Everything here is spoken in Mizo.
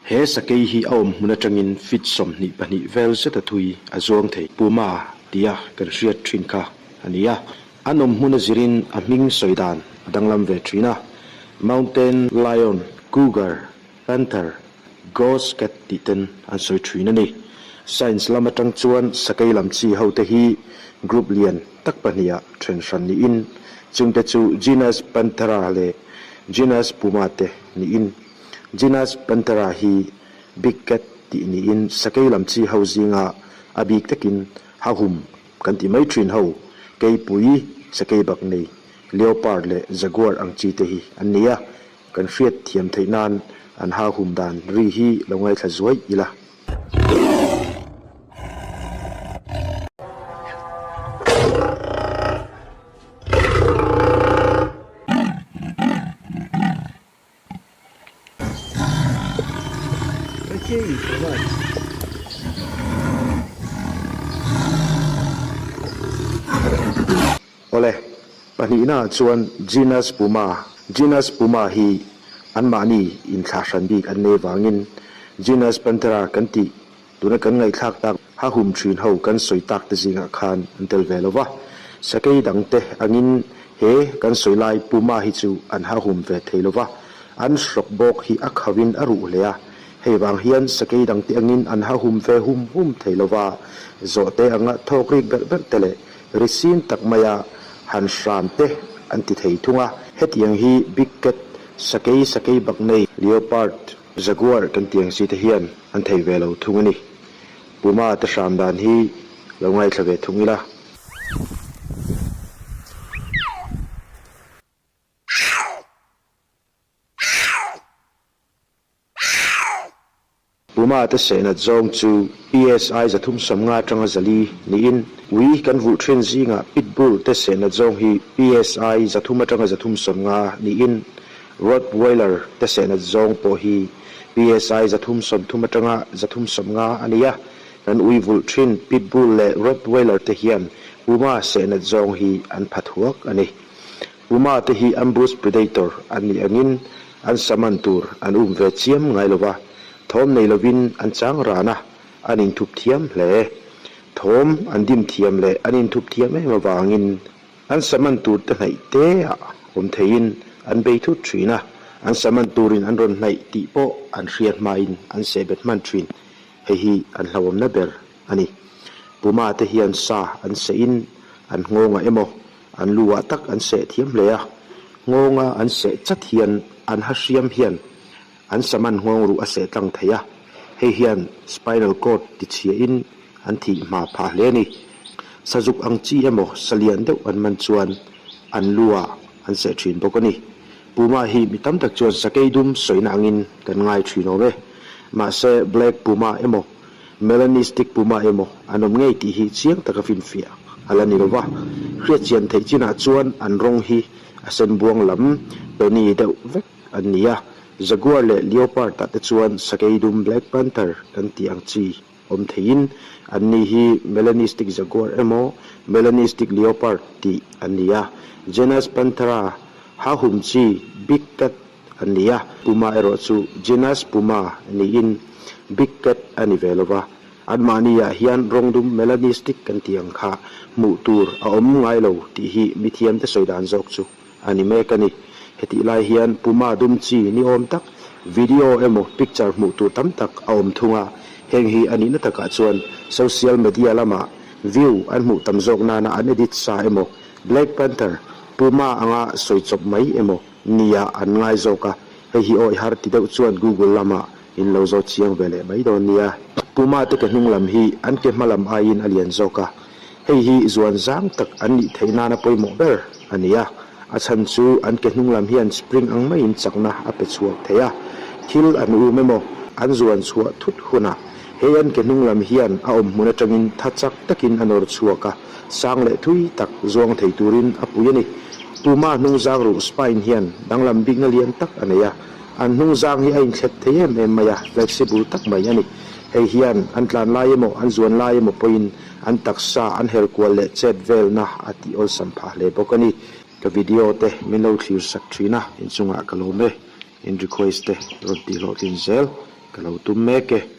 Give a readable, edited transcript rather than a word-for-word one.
He sakei hi a awm hmun atangin feet 22 vel zeta thui a zuang thei. Puma tia kan hriat thin kha a ni a. An awm hmun a zirin a hming sawi dan a danglam ve thin a. Mountain lion, cougar, panther, ghost cat tih ten an sawi thin a ni. Science lam atang chuan sakei lam chi ho te hi group lian tak pahniha then hran niin chungte chu genus Panthera leh genus Puma te niin Genus Panthera hi big cat tih niin sakei lam chi ho zinga a bik takin hahum kan ti mai thin ho, keipui, sakei bak nei, leopard leh jaguar ang chi te hi an ni a, kan hriat thiam theih nan an hahum dan ri hi lo ngaithla zuai ila. Awle, pahnihnaah chuan Genus Puma, Genus Puma hi anmahni inthlah hran bik an nei vangin Genus Panthera kan tih Tuna kan ngaihthlak tak ha hum thin ho kan sawi tak te zingah khan an tel ve lo va, sakei dang te angin he kan sawi lai Puma hi chu an ha hum ve thei lo va, an hrawk bawk hi a khauh in a ruh hle a, hei vang hian sakei dang te angin an ha hum ve hum hum thei lo va, zawhte anga thawk rik berh berh te leh ri sin tak maia han hram te an ti thei thung a, hetiang hi Big Cat, sakei sakei bak nei, Leopard, Jaguar kan tih ang chi te hian an thei ve lo thung a ni. Puma te hram dan hi lo ngaithla ve thung ila. Puma te sehnat zawng chu PSI 350 atanga 400 niin ui kan vulh thin zingah Pitbull te sehnat zawng hi PSI 300 atanga 350 niin Rottweiler te sehnat zawng pawh hi PSI 330 atanga 350 a ni a, kan ui vulh thin Pitbull leh Rottweiler te hian Puma sehnat zawng hi an pha thuak a ni. Puma te hi ambush predator an nih angin an saman tur an um ve chiam ngai lova, thawm nei lovin an chang ran a, an inthup thiam hle. Thawm an dim thiam leh an inthup thiam em avangin An saman tur te hnaih te ah awm theiin an bei thut thin a, an saman turin an rawn hnaih tih pawh an hriat hmain an sehbet hman thin. Hei hi an hlauhawmna ber a ni. Puma te hian sa an sehin an nghawngah emaw an lu ah tak an seh thiam hle a, nghawnga an seh chat hian an ha hriam hian an saman nghawng ruh a seh tlang thei a, hei hian spinal cord tichhiahin an thih hma phah hle a ni. Sazuk ang chi emaw salian deuh an man chuan an lu ah an seh thin bawk a ni. Puma hi mi tam tak chuan sakei dum sawina angin kan ngai thin awm e. Mahse Black Puma emaw Melanistic Puma emaw an awm ngei tih hi chiang taka finfiah a la ni lo va. Hriatchian theih chinah chuan an rawng hi a sen buang lam tawni deuh vek an ni a. Jaguar leh Leopard ah te chuan sakei dum Black Panther kan tih ang chi Awm theiin, anni hi Melanistic Jaguar emaw Melanistic Leopard tih an ni a, Genus Panthera, hahum chi, Big Cat, an ni a, Puma erawh chu Genus Puma niin Big Cat a ni ve lo va, anmahniah hian rawng dum Melanistic kan tih ang kha hmuh tur a awm ngai lo tih hi mithiamte sawi dan zawk chu a ni mek a ni. Hetih lai hian Puma dum chi ni awm tak video emaw picture hmuh tur tam tak a awm thung a, heng hi a nihna takah chuan social media lamah view an hmuh tam zawk nana an edit sa emaw Black Panther Puma anga sawi chawp mai emaw nia an ngai zawk a, hei hi awi har ti deuh chuan Google lamah in lo zawt chiang ve leh mai dawn nia. Puma te ke hnung lam hi an ke hma lam aiin a lian zawk a, hei hi zuan zang tak an nih theih nana pawimawh ber a ni a, a chhan chu an ke hnung lam hian spring ang maiin chakna a pe chhuak thei a, thil an um emaw an zuan chhuah thut hunah hei an ke hnung lam hian a awm hmun atangin tha chak takin a nawr chhuak a, sang leh thui tak zuang thei turin a pui a ni. Puma hnung zang ruh spine hian danglam bikna lian tak a nei a. An hnung zang hi a inthlet thei em em mai a, flexible tak mai a ni. Hei hian an tlan lai emaw, an zuan lai emaw pawhin an taksa an her kual leh chet velna a tih awlsam phah hle bawk a ni. Ka video te min lo thlir sak thin a, inchungah ka lawm e. In request te rawn tih hlawhtlin zel. ka lo tum mek e.